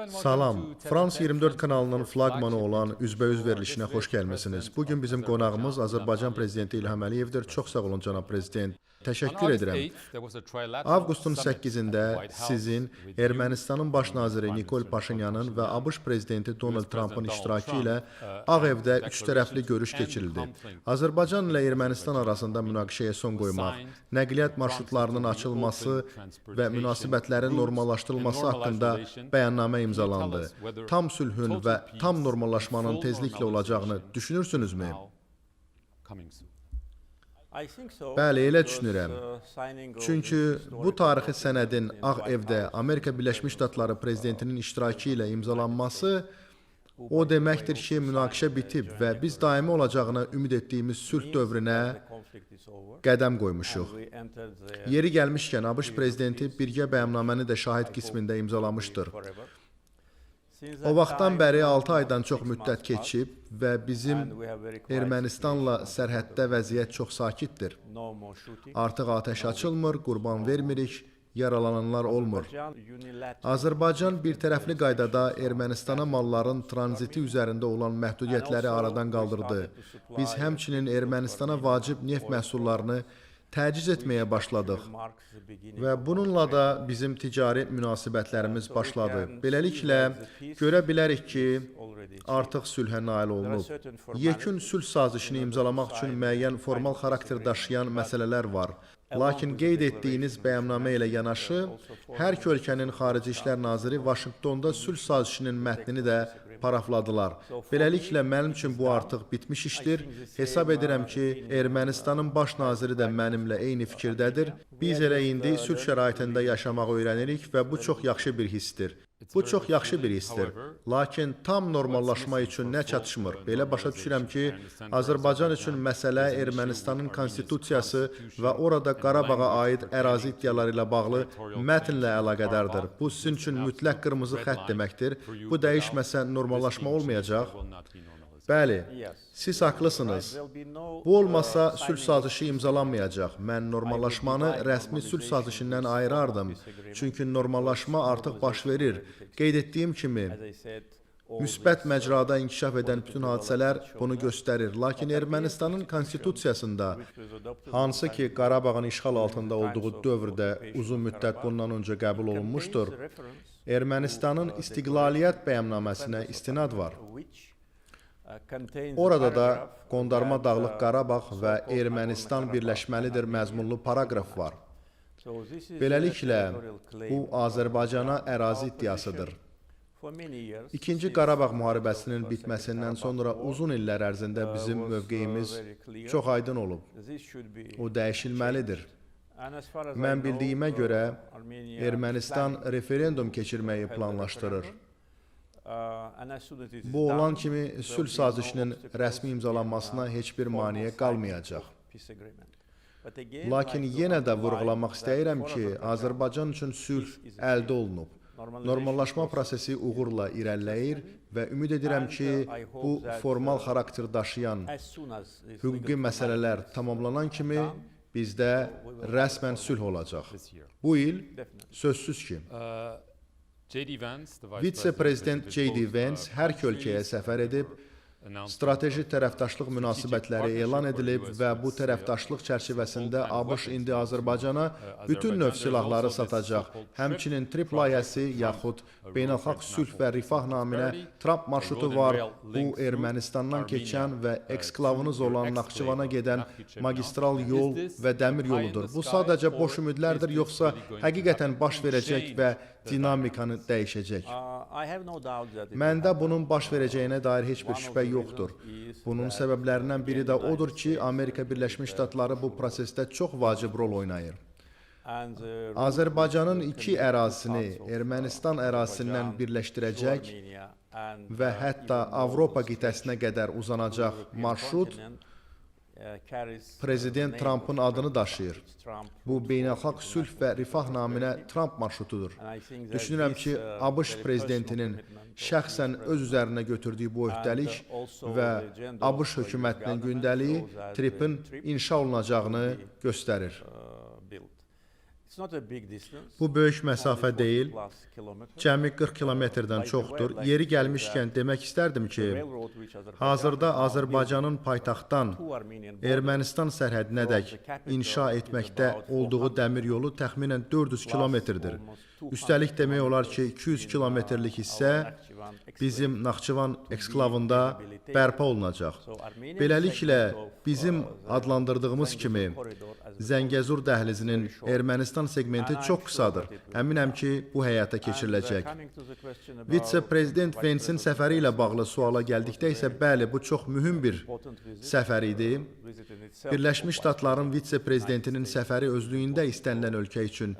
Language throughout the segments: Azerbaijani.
Salam, Frans 24 kanalının flaqmanı olan üzbəüz verilişinə xoş gəlmisiniz. Bugün bizim qonağımız Azərbaycan prezidenti İlham Əliyevdir. Çox sağ olun, cənab prezident. Təşəkkür edirəm. Avqustun 8-də sizin, Ermənistanın baş naziri Nikol Paşinyanın və ABŞ prezidenti Donald Trumpın iştirakı ilə Ağ Evdə üç tərəfli görüş keçirildi. Azərbaycan ilə Ermənistan arasında münaqişəyə son qoymaq, nəqliyyat marşrutlarının açılması və münasibətlərin normallaşdırılması haqqında bəyannamə imzalandı. Tam sülhün və tam normallaşmanın tezliklə olacağını düşünürsünüzmü? Bəli, elə düşünürəm. Çünki bu tarixi sənədin Ağ Evdə Amerika Birləşmiş Ştatları prezidentinin iştirakı ilə imzalanması o deməkdir ki, münaqişə bitib və biz daimi olacağına ümid etdiyimiz sülh dövrünə qədəm qoymuşuq. Yeri gəlmişkən, ABŞ prezidenti birgə bəyannaməni də şahid qismində imzalamışdır. O vaxtdan bəri 6 aydan çox müddət keçib və bizim Ermənistanla sərhəddə vəziyyət çox sakitdir. Artıq atəş açılmır, qurban vermirik, yaralananlar olmur. Azərbaycan birtərəfli qaydada Ermənistana malların tranziti üzərində olan məhdudiyyətləri aradan qaldırdı. Biz həmçinin Ermənistana vacib neft məhsullarını təchiz etməyə başladıq və bununla da bizim ticari münasibətlərimiz başladı. Beləliklə, görə bilərik ki, artıq sülhə nail olunub. Yekun sülh sazişini imzalamaq üçün müəyyən formal xarakter daşıyan məsələlər var. Lakin qeyd etdiyiniz bəyannamə ilə yanaşı, hər iki ölkənin Xarici İşlər Naziri Vaşinqtonda sülh sazişinin mətnini də parafladılar. Beləliklə, mənim üçün bu artıq bitmiş işdir. Hesab edirəm ki, Ermənistanın baş naziri də mənimlə eyni fikirdədir. Biz elə indi sülh şəraitində yaşamağı öyrənirik və bu çox yaxşı bir hissdir. Bu çox yaxşı bir hissdir. Lakin tam normallaşma üçün nə çatışmır? Belə başa düşürəm ki, Azərbaycan üçün məsələ Ermənistanın konstitusiyası və orada Qarabağa aid ərazi iddiaları ilə bağlı mətnlə əlaqədardır. Bu sizin üçün mütləq qırmızı xətt deməkdir. Bu dəyişməsə normallaşma olmayacaq. Bəli, siz haqlısınız. Bu olmasa sülh sazişi imzalanmayacaq. Mən normallaşmanı rəsmi sülh sazişindən ayırardım. Çünki normallaşma artıq baş verir. Qeyd etdiyim kimi, müsbət məcrada inkişaf edən bütün hadisələr bunu göstərir. Lakin Ermənistanın konstitusiyasında, hansı ki Qarabağın işğal altında olduğu dövrdə uzun müddət bundan öncə qəbul olunmuşdur, Ermənistanın istiqlaliyyət bəyannaməsinə istinad var. Orada da Qondarma Dağlıq Qarabağ və Ermənistan birləşməlidir məzmunlu paraqraf var. Beləliklə, bu Azərbaycana ərazi iddiasıdır. İkinci Qarabağ müharibəsinin bitməsindən sonra uzun illər ərzində bizim mövqeyimiz çox aydın olub. O dəyişilməlidir. Mən bildiyimə görə Ermənistan referendum keçirməyi planlaşdırır. Bu olan kimi sülh sazişinin rəsmi imzalanmasına heç bir maneə qalmayacaq. Lakin yenə də vurğulamaq istəyirəm ki, Azərbaycan üçün sülh əldə olunub. Normallaşma prosesi uğurla irəliləyir və ümid edirəm ki, bu formal xarakter daşıyan hüquqi məsələlər tamamlanan kimi bizdə rəsmən sülh olacaq. Bu il sözsüz ki, vitse-prezident J.D. Vance hər iki ölkəyə səfər edib, strateji tərəfdaşlıq münasibətləri elan edilib və bu tərəfdaşlıq çərçivəsində ABŞ indi Azərbaycana bütün növ silahları satacaq. Həmçinin TRIPP layihəsi yaxud beynəlxalq sülh və rifah naminə Trump marşrutu var. Bu, Ermənistandan keçən və eksklavınız olan Naxçıvana gedən magistral yol və dəmir yoludur. Bu sadəcə boş ümidlərdir, yoxsa həqiqətən baş verəcək və dinamikanı dəyişəcək? Məndə bunun baş verəcəyinə dair heç bir şübhə yoxdur. Bunun səbəblərindən biri də odur ki, Amerika Birləşmiş Ştatları bu prosesdə çox vacib rol oynayır. Azərbaycanın iki ərazisini Ermənistan ərazisindən birləşdirəcək və hətta Avropa qitəsinə qədər uzanacaq marşrut Prezident Trumpın adını daşıyır. Bu, beynəlxalq sülh və rifah naminə Trump marşrutudur. Düşünürəm ki, ABŞ prezidentinin şəxsən öz üzərinə götürdüyü bu öhdəlik və ABŞ hökumətinin gündəliyi TRIPP-in inşa olunacağını göstərir. Bu böyük məsafə deyil, cəmi 40 kilometrdən çoxdur. Yeri gəlmişkən demək istərdim ki, hazırda Azərbaycanın paytaxtdan Ermənistan sərhədinədək inşa etməkdə olduğu dəmir yolu təxminən 400 kilometrdir. Üstəlik demək olar ki, 200 kilometrlik hissə bizim Naxçıvan eksklavında bərpa olunacaq. Beləliklə, bizim adlandırdığımız kimi Zəngəzur dəhlizinin Ermənistan segmenti çox qısadır. Əminəm ki, bu həyata keçiriləcək. Vitse-prezident Vensin səfəri ilə bağlı suala gəldikdə isə bəli, bu çox mühüm bir səfər idi. Birləşmiş Ştatların vitse-prezidentinin səfəri özlüyündə istənilən ölkə üçün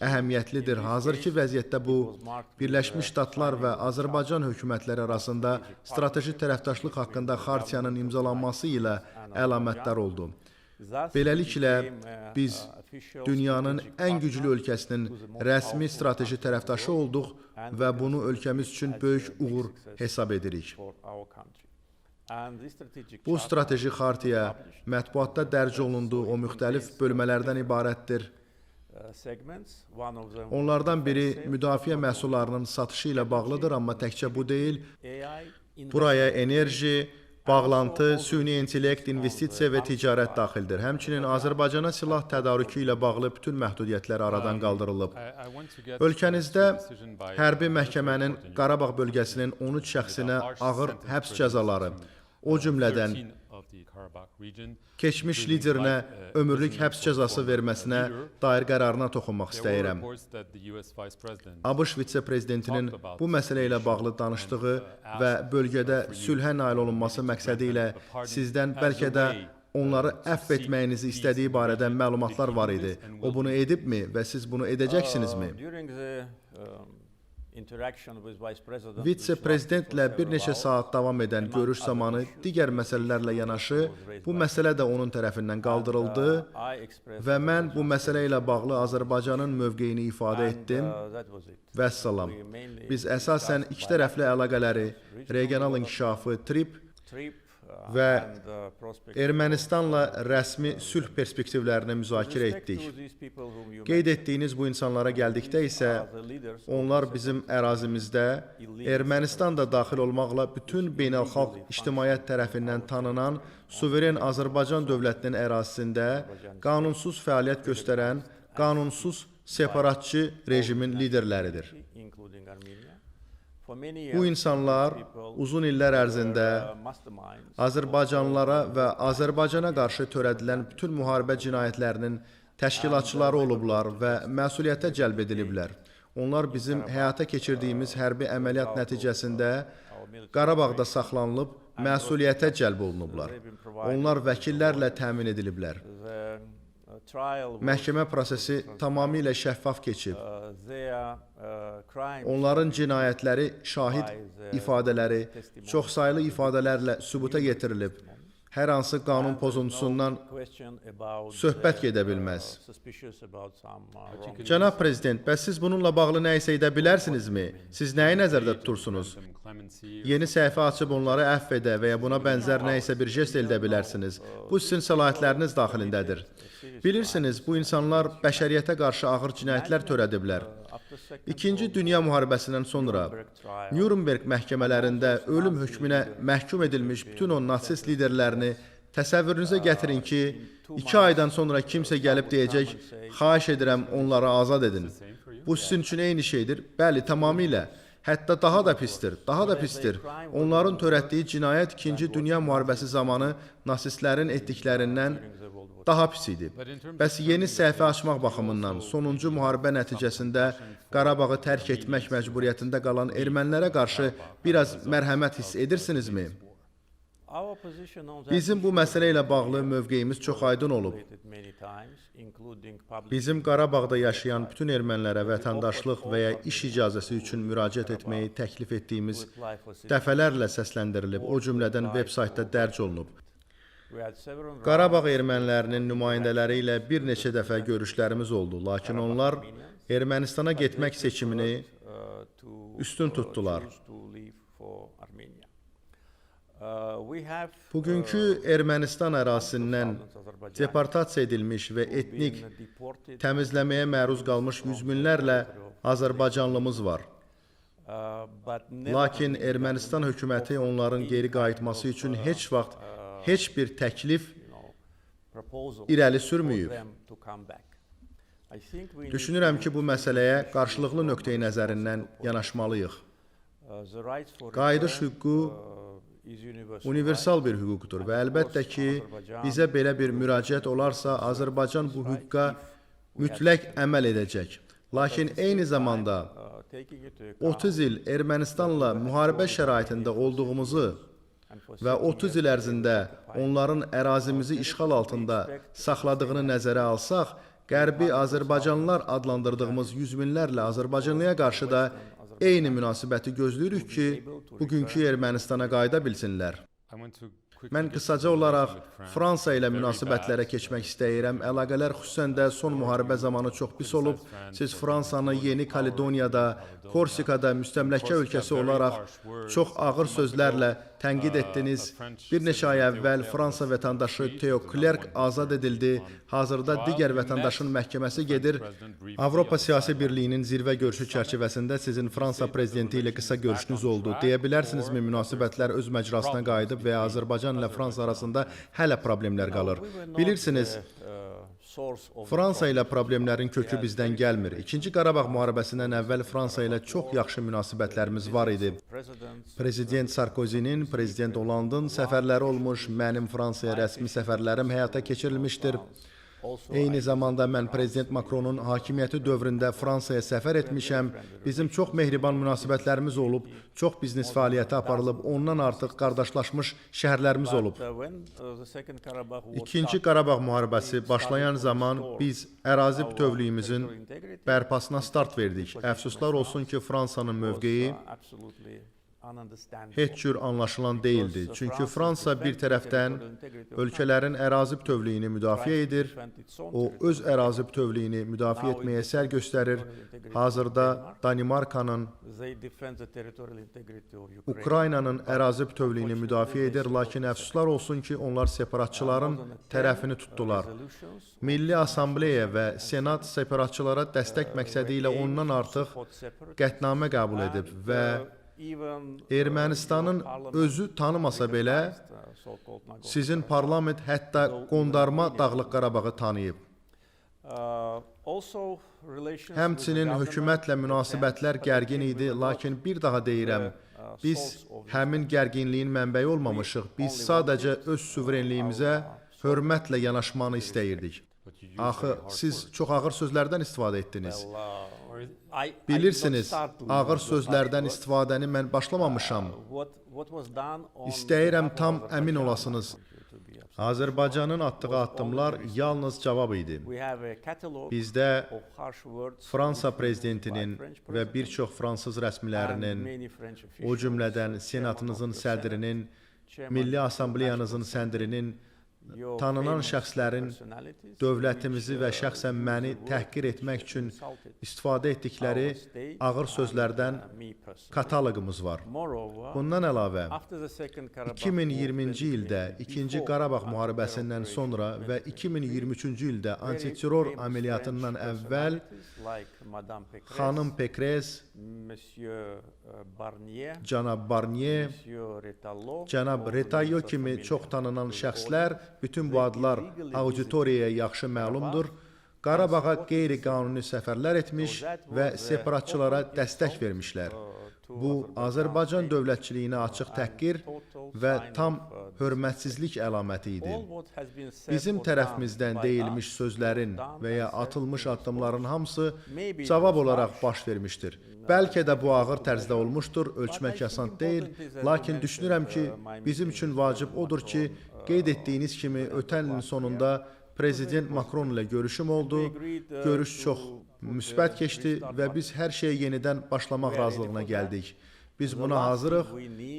əhəmiyyətlidir. Hazırki vəziyyətdə bu, Birləşmiş Ştatlar və Azərbaycan hökumətləri arasında strateji tərəfdaşlıq haqqında xartiyanın imzalanması ilə əlamətdar oldu. Beləliklə, biz dünyanın ən güclü ölkəsinin rəsmi strateji tərəfdaşı olduq və bunu ölkəmiz üçün böyük uğur hesab edirik. Bu strateji xartiya mətbuatda dərc olundu, o müxtəlif bölmələrdən ibarətdir. Onlardan biri müdafiə məhsullarının satışı ilə bağlıdır, amma təkcə bu deyil. Buraya enerji, bağlantı, süni intellekt, investisiya və ticarət daxildir. Həmçinin Azərbaycana silah tədarükü ilə bağlı bütün məhdudiyyətlər aradan qaldırılıb. Ölkənizdə hərbi məhkəmənin Qarabağ bölgəsinin 13 şəxsinə ağır həbs cəzaları, o cümlədən keçmiş liderinə ömürlük həbs cəzası verməsinə dair qərarına toxunmaq istəyirəm. ABŞ vitse-prezidentinin bu məsələ ilə bağlı danışdığı və bölgədə sülhə nail olunması məqsədi ilə sizdən bəlkə də onları əfv etməyinizi istədiyi barədə məlumatlar var idi. O bunu edibmi və siz bunu edəcəksinizmi? Vitse-prezidentlə bir neçə saat davam edən görüş zamanı digər məsələlərlə yanaşı bu məsələ də onun tərəfindən qaldırıldı və mən bu məsələ ilə bağlı Azərbaycanın mövqeyini ifadə etdim. Vəssalam. Biz əsasən iki tərəfli əlaqələri, regional inkişafı, TRIPP və Ermənistanla rəsmi sülh perspektivlərini müzakirə etdik. Qeyd etdiyiniz bu insanlara gəldikdə isə onlar bizim ərazimizdə Ermənistan da daxil olmaqla bütün beynəlxalq ictimaiyyət tərəfindən tanınan suveren Azərbaycan dövlətinin ərazisində qanunsuz fəaliyyət göstərən qanunsuz separatçı rejimin liderləridir. Bu insanlar uzun illər ərzində Azərbaycanlılara və Azərbaycana qarşı törədilən bütün müharibə cinayətlərinin təşkilatçıları olublar və məsuliyyətə cəlb ediliblər. Onlar bizim həyata keçirdiyimiz hərbi əməliyyat nəticəsində Qarabağda saxlanılıb məsuliyyətə cəlb olunublar. Onlar vəkillərlə təmin ediliblər. Məhkəmə prosesi tamamilə şəffaf keçib. Onların cinayətləri şahid ifadələri, çoxsaylı ifadələrlə sübuta yetirilib. Hər hansı qanun pozuntusundan söhbət gedə bilməz. Cənab Prezident, bəs siz bununla bağlı nə isə edə bilərsinizmi? Siz nəyi nəzərdə tutursunuz? Yeni səhifə açıb onları əfv edə və ya buna bənzər nə isə bir jest edə bilərsiniz. Bu sizin səlahiyyətləriniz daxilindədir. Bilirsiniz, bu insanlar bəşəriyyətə qarşı ağır cinayətlər törədiblər. İkinci Dünya müharibəsindən sonra Nürnberg məhkəmələrində ölüm hökmünə məhkum edilmiş bütün o nasist liderlərini təsəvvürünüzə gətirin ki, 2 aydan sonra kimsə gəlib deyəcək, xahiş edirəm onları azad edin. Bu sizin üçün eyni şeydir. Bəli, tamamilə. Hətta daha da pisdir, daha da pisdir. Onların törətdiyi cinayət İkinci Dünya müharibəsi zamanı nasistlərin etdiklərindən daha pis idi. Bəs yeni səhifə açmaq baxımından sonuncu müharibə nəticəsində Qarabağı tərk etmək məcburiyyətində qalan ermənilərə qarşı biraz mərhəmət hiss edirsinizmi? Bizim bu məsələ ilə bağlı mövqeyimiz çox aydın olub. Bizim Qarabağda yaşayan bütün ermənilərə vətəndaşlıq və ya iş icazəsi üçün müraciət etməyi təklif etdiyimiz dəfələrlə səsləndirilib, o cümlədən veb-saytda dərc olunub. Qarabağ ermənilərinin nümayəndələri ilə bir neçə dəfə görüşlərimiz oldu, lakin onlar Ermənistana getmək seçimini üstün tutdular. Bugünkü Ermənistan ərazisindən deportasiya edilmiş və etnik təmizləməyə məruz qalmış yüz minlərlə Azərbaycanlımız var. Lakin Ermənistan hökuməti onların geri qayıtması üçün heç vaxt heç bir təklif irəli sürməyib. Düşünürəm ki, bu məsələyə qarşılıqlı nöqteyi nəzərindən yanaşmalıyıq. Qayıdış hüququ universal bir hüquqdur və əlbəttə ki, bizə belə bir müraciət olarsa, Azərbaycan bu hüquqa mütləq əməl edəcək. Lakin eyni zamanda 30 il Ermənistanla müharibə şəraitində olduğumuzu və 30 il ərzində onların ərazimizi işğal altında saxladığını nəzərə alsaq, Qərbi Azərbaycanlılar adlandırdığımız yüz minlərlə Azərbaycanlıya qarşı da eyni münasibəti gözləyirik ki, bugünkü Ermənistana qayıda bilsinlər. Mən qısaca olaraq Fransa ilə münasibətlərə keçmək istəyirəm. Əlaqələr xüsusən də son müharibə zamanı çox pis olub. Siz Fransanı Yeni Kaledoniyada, Korsikada müstəmləkə ölkəsi olaraq çox ağır sözlərlə tənqid etdiniz. Bir neçə ay əvvəl Fransa vətəndaşı Theo Klerk azad edildi. Hazırda digər vətəndaşın məhkəməsi gedir. Avropa Siyasi Birliyinin zirvə görüşü çərçivəsində sizin Fransa prezidenti ilə qısa görüşünüz oldu. Deyə bilərsinizmi münasibətlər öz məcrasına qayıdıb və ya Azərbaycan ilə Fransa arasında hələ problemlər qalır? Bilirsiniz, Fransa ilə problemlərin kökü bizdən gəlmir. İkinci Qarabağ müharibəsindən əvvəl Fransa ilə çox yaxşı münasibətlərimiz var idi. Prezident Sarkozinin, Prezident Hollandın səfərləri olmuş, mənim Fransaya rəsmi səfərlərim həyata keçirilmişdir. Eyni zamanda mən Prezident Makronun hakimiyyəti dövründə Fransaya səfər etmişəm. Bizim çox mehriban münasibətlərimiz olub, çox biznes fəaliyyəti aparılıb, ondan artıq qardaşlaşmış şəhərlərimiz olub. İkinci Qarabağ müharibəsi başlayan zaman biz ərazi bütövlüyümüzün bərpasına start verdik. Əfsuslar olsun ki, Fransanın mövqeyi heç cür anlaşılan deyildi. Çünki Fransa bir tərəfdən ölkələrin ərazi bütövlüyünü müdafiə edir, o öz ərazi bütövlüyünü müdafiə etməyə səy göstərir. Hazırda Danimarkanın, Ukraynanın ərazi bütövlüyünü müdafiə edir, lakin əfsuslar olsun ki, onlar separatçıların tərəfini tutdular. Milli Assambleya və Senat separatçılara dəstək məqsədi ilə ondan artıq qətnamə qəbul edib və Ermənistanın özü tanımasa belə, sizin parlament hətta qondarma Dağlıq Qarabağı tanıyıb. Həmçinin hökumətlə münasibətlər gərgin idi, lakin bir daha deyirəm, biz həmin gərginliyin mənbəyi olmamışıq. Biz sadəcə öz suverenliyimizə hörmətlə yanaşmanı istəyirdik. Axı, siz çox ağır sözlərdən istifadə etdiniz. Bilirsiniz, ağır sözlərdən istifadəni mən başlamamışam. İstəyirəm tam əmin olasınız. Azərbaycanın atdığı addımlar yalnız cavab idi. Bizdə Fransa prezidentinin və bir çox fransız rəsmilərinin, o cümlədən Senatınızın sədrinin, Milli Assambleyanızın sədrinin, tanınan şəxslərin dövlətimizi və şəxsən məni təhqir etmək üçün istifadə etdikləri ağır sözlərdən kataloqumuz var. Bundan əlavə, 2020-ci ildə İkinci Qarabağ müharibəsindən sonra və 2023-cü ildə antiterror əməliyyatından əvvəl xanım Pekrez, cənab Barnier, cənab Retailleau kimi çox tanınan şəxslər, bütün bu adlar auditoriyaya yaxşı məlumdur, Qarabağa qeyri-qanuni səfərlər etmiş və separatçılara dəstək vermişlər. Bu, Azərbaycan dövlətçiliyinə açıq təhqir və tam hörmətsizlik əlaməti idi. Bizim tərəfimizdən deyilmiş sözlərin və ya atılmış addımların hamısı cavab olaraq baş vermişdir. Bəlkə də bu ağır tərzdə olmuşdur, ölçmək asan deyil, lakin düşünürəm ki, bizim üçün vacib odur ki, qeyd etdiyiniz kimi ötən ilin sonunda Prezident Makron ilə görüşüm oldu. Görüş çox müsbət keçdi və biz hər şeyə yenidən başlamaq razılığına gəldik. Biz buna hazırıq.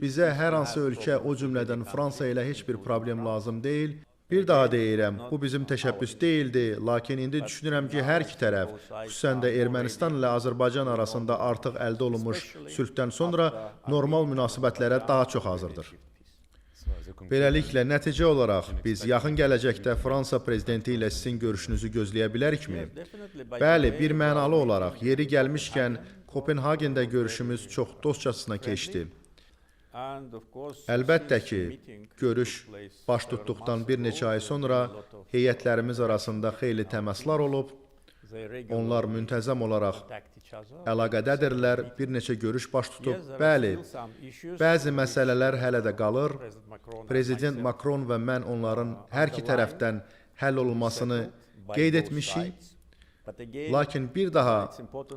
Bizə hər hansı ölkə, o cümlədən Fransa ilə heç bir problem lazım deyil. Bir daha deyirəm, bu bizim təşəbbüs deyildi, lakin indi düşünürəm ki, hər iki tərəf, xüsusən də Ermənistan ilə Azərbaycan arasında artıq əldə olunmuş sülhdən sonra normal münasibətlərə daha çox hazırdır. Beləliklə, nəticə olaraq biz yaxın gələcəkdə Fransa prezidenti ilə sizin görüşünüzü gözləyə bilərikmi? Bəli, bir mənalı olaraq yeri gəlmişkən Kopenhagendə görüşümüz çox dostcasına keçdi. Əlbəttə ki, görüş baş tutduqdan bir neçə ay sonra heyətlərimiz arasında xeyli təmaslar olub. Onlar müntəzəm olaraq əlaqədədirlər, bir neçə görüş baş tutub. Bəli, bəzi məsələlər hələ də qalır. Prezident Makron və mən onların hər iki tərəfdən həll olunmasını qeyd etmişik. Lakin bir daha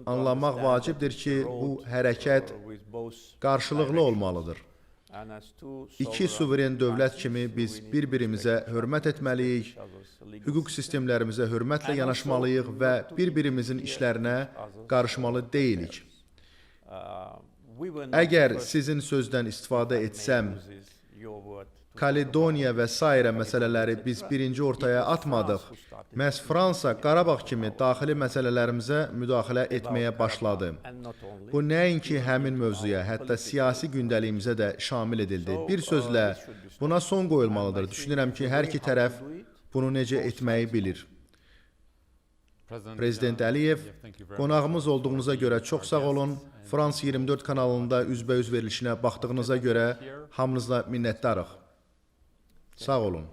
anlamaq vacibdir ki, bu hərəkət qarşılıqlı olmalıdır. İki suveren dövlət kimi biz bir-birimizə hörmət etməliyik, hüquq sistemlərimizə hörmətlə yanaşmalıyıq və bir-birimizin işlərinə qarışmalı deyilik. Əgər sizin sözdən istifadə etsəm, Kaledoniya və sairə məsələləri biz birinci ortaya atmadıq. Məhz Fransa Qarabağ kimi daxili məsələlərimizə müdaxilə etməyə başladı. Bu nəinki həmin mövzuya, hətta siyasi gündəliyimizə də şamil edildi. Bir sözlə, buna son qoyulmalıdır. Düşünürəm ki, hər iki tərəf bunu necə etməyi bilir. Prezident Əliyev, qonağımız olduğunuza görə çox sağ olun. Frans 24 kanalında üzbəüz verilişinə baxdığınıza görə hamınızla minnətdarıq. Sağ olun.